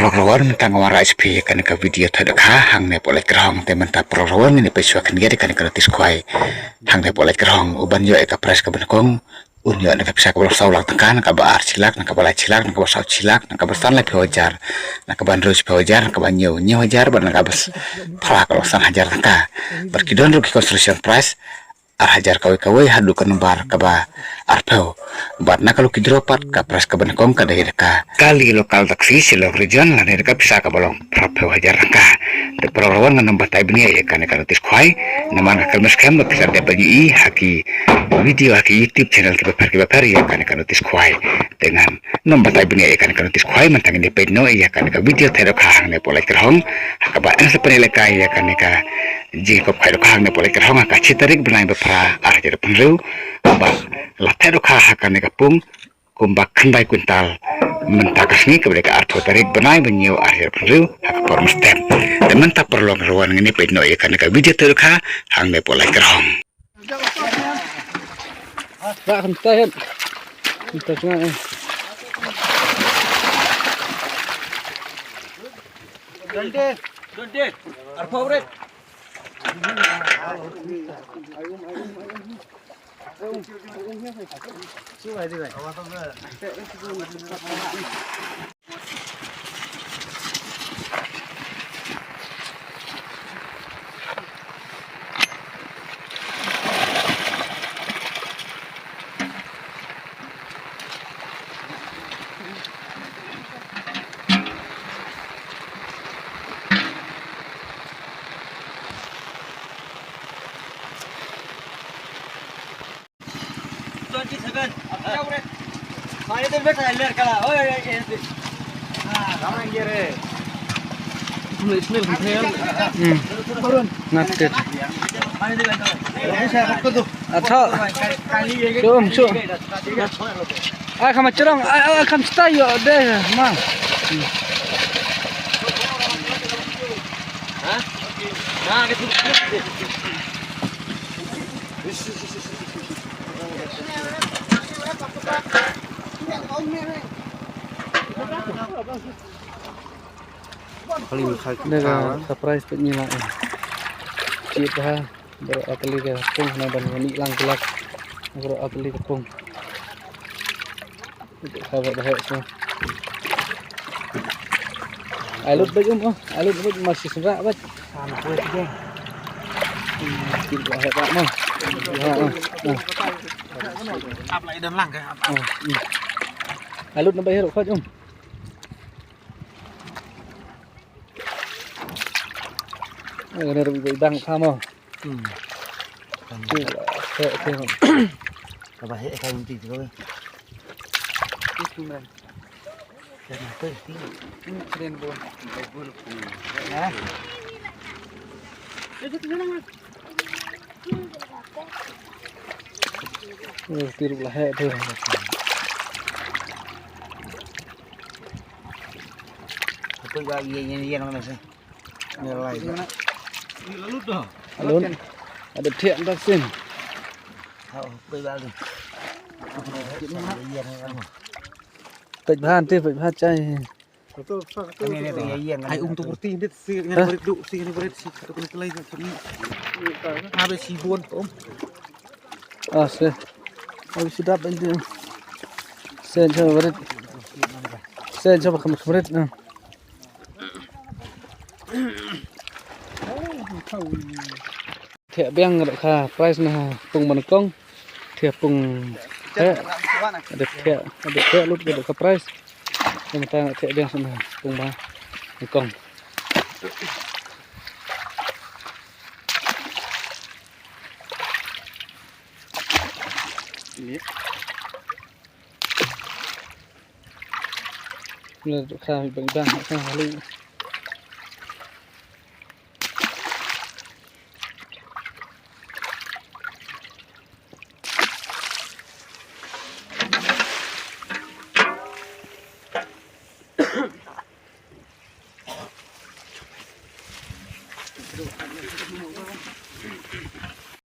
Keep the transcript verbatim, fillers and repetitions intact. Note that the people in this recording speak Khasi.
Paralok rawon, mynta nga wanrah ïa phi ïa kane ka video thait dohkha hangne hapoh Laitkyrhong. Te mynta paralok rawon, ngin ïa peit shuwa khyndiat ïa kane ka notice khwai hangne hapoh Laitkyrhong. Uban ïoh ïa ka prize kaba nyngkong un ïoh na ka pisa kaba long saw lak tyngka, na kaba ar shi lak, na kaba lai shi lak, na kaba saw shi lak, na kaba san laiphew hajar, na kaba hynriew shiphew hajar, na kaba hynñiew hynñiew hajar, bad na kaba s-, phra ka long san hajar tyngka. Bad ki don ruh ki consolation prize ar hajar kawei kawei haduh ka nombar kaba arphew. Bad na ka lucky draw pat ka prize kaba nyngkong ka dei da ka kali local taxi Shillong Region lane da ka pisa kaba long phraphew hajar tyngka. Te paralok rawon, ngan ym batai bniah ïa kane ka notice khwai, namar nga kyrmen skhem ba phi sa dep ban ïohi ha ki video ha ki YouTube channel kiba pher kiba pher ïa kane ka notice khwai. Te ngan ym batai bniah ïa kane ka notice khwai, mynta ngin ïa peit noh ïa kane ka video thait dohkha hangne hapoh Laitkyrhong, ha kaba yn sa pynïalehkai ïa kane ka jingïakop khwai dohkha hangne hapoh Laitkyrhong ha ka shi tarik bnai ba phra, ar hajar arphew hynriew, ba la thait dohkha ha kane ka pung kumba khyndai kwintal mynta ka sngi, kaba dei ka arphew tarik bnai ba hynñiew, ar hajar arphew hynriew, ha ka por mynstep. Te mynta paralok rawon, ngin ïa peit noh ïa kane ka video thait dohkha hangne hapoh Laitkyrhong. Rah kham stai, eh. Kham stai sngap, eh. Donte, donte, arphew rit. Twenty seven. Hmm. Not good. Ato. Shu, shu. Ai kham chorong, ai, ai kham stai ïoh de ma. Hmm. Kali mkha. Nda ka surprise pynïaid la. Chiet ha, baroh ar tylli ka pung, na ban wan ïalang ki lak. Baroh ar tylli ka pung. Ka ba ba heh sha. Ai lut bad um, oh, ai lut bad ma shi sngewrah bad. Ki ba heh ba ma. Ha, ha, ha. Ap lai don lang ka, ap, ap. Oh, hmm. Ai lut na ba heh ruh khot um. Ai, ka ne ruh ba dang tha mo. Hmm. Ka ba heh ka unti tu. Kren bun. Ha? Eh, ti ruh la heh tu. Apa ga ye ye ye nang nasi. Ni lai. Ni lalu dah. Alun. Ada thiah dah sin. Ha, apa ga lu. Ye nang. Peit bha ti, peit bha chai. Ai um tu kurti dit si ngan berit du si ngan berit si tu kena kelai kat sini. Habis si bun tu. Ah, se. Habis si dap ini. Se jauh berit. Se jauh bakam berit na. Thiah biang ruh ka prize na pung ba nyngkong. Thiah pung heh. Ada thiah, ada thiah lut ruh ka prize. Ka mynta thiah biang sa na pung ba nyngkong. Ni ruh ka bang bang ka halu.